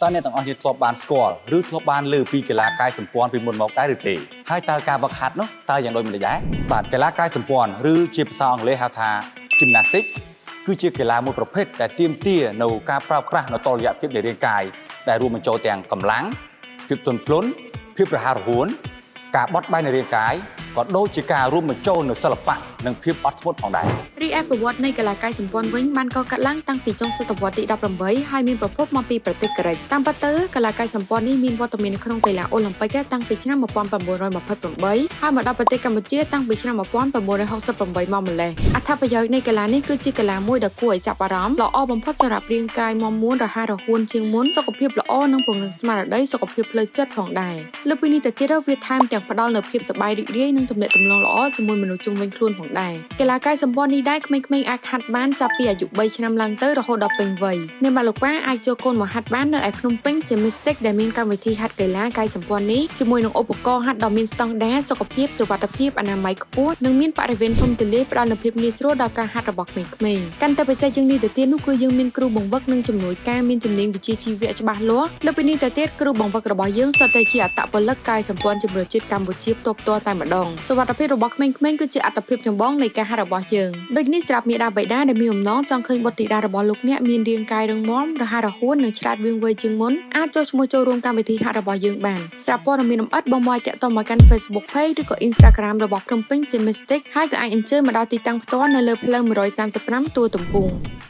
តើអ្នកទាំងអស់គ្នាធ្លាប់បានស្គាល់ឬធ្លាប់បានឮពីកីឡាកាយសម្ព័ន្ធពីមុនមកដែរឬទេហើយតើការវឹកហាត់នោះតើយ៉ាងដូចម្តេចដែរបាទកីឡាកាយសម្ព័ន្ធឬជាភាសាអង់គ្លេសហៅថា gymnastic គឺជាកីឡាមួយប្រភេទដែលទាមទារនៅការប្រើប្រាស់នូវតុល្យភាពនៃរាងកាយដែលរួមបញ្ចូលទាំងកម្លាំងភាពទន់ភ្លន់ភាពរហ័សរហួនការបត់បែននៃរាងកាយក៏ដូចជាការរួមបញ្ចូលនូវសិល្បៈនិងភាពអត់ធ្មត់ផងដែរ រីឯប្រវត្តិនៃកីឡាកាយសម្ព័ន្ធវិញបានកកើតឡើងតាំងពីចុងសតវត្សទី18ហើយមានប្រភពមកពីប្រទេសក្រិកតាមពិតទៅកីឡាកាយសម្ព័ន្ធនេះមានវត្តមាននៅក្នុងកីឡាអូឡ িম্প ិកតាំងពីឆ្នាំ1928ហើយមកដល់ប្រទេសកម្ពុជាតាំងពីឆ្នាំ1968មកម្ល៉េះអត្ថប្រយោជន៍នៃកីឡានេះគឺជាកីឡាមួយដ៏គួរឲ្យចាប់អារម្មណ៍ល្អបំផុតសម្រាប់រាងកាយមាំមួនរហ័សរហួនជាងមុនសុខភាពល្អនិងពង្រឹងស្មារតីសុខភាពផ្លូវចិត្តផងដែរលើសពីនេះទៅទៀតវាថែមទាំងផ្ដល់នូវភាពសប្បាយរីករាយនិងទំនាក់ទំនងល្អជាមួយមនុស្សជុំវិញខ្លួនផងដែរកីឡាកាយសម្ព័ន្ធនេះដែរក្មេងៗអាចហាត់បានចាប់ពីអាយុ3ឆ្នាំឡើងទៅរហូតដល់ពេញវ័យអ្នកម៉ាក់លោកប៉ាអាចចូលកូនមកហាត់បាននៅឯភ្នំពេញ Gymnastic ដែលមានកម្មវិធីហាត់កីឡាកាយសម្ព័ន្ធនេះជាមួយនឹងឧបករណ៍ហាត់ដ៏មានស្តង់ដារសុខភាពសុវត្ថិភាពអនាម័យខ្ពស់និងមានបរិវេណធំទូលាយផ្ដល់នូវភាពងាយស្រួលដល់ការហាត់របស់ក្មេងៗកាន់តែពិសេសជាងនេះទៅទៀតនោះគឺយើងមានគ្រូបង្វឹកនិងជំនួយការមានជំនាញវិជ្ជាជីវៈច្បាស់លាស់លើពីនេះទៅទៀតគ្រូបង្វឹករបស់យើងសុទ្ធតែជាអត្តពលិកកាយសម្ព័ន្ធជម្រើសជាតិកម្ពុជាផ្ទាល់ផ្ទាល់តែម្ដងសុវត្ថិភាពរបស់ក្មេងៗគឺជាអត្ថភាពចម្បងនៃការហាត់របស់យើងដូចនេះសម្រាប់មាតាបិតាដែលមានបំណងចង់ឃើញបុត្រធីតារបស់លោកអ្នកមានរាងកាយរឹងមាំរហ័សរហួននិងឆ្លាតវាងវៃជាងមុនអាចចុះឈ្មោះចូលរួមកម្មវិធីហាត់របស់យើងបានសម្រាប់ព័ត៌មានលម្អិតបងមកឲ្យតាក់ទងមកកាន់ Facebook Page ឬក៏ Instagram របស់ភ្នំពេញ Gymnastic ហើយក៏អាចអញ្ជើញមកដល់ទីតាំងផ្ទាល់នៅលើផ្លូវ135ទួលទំពូង។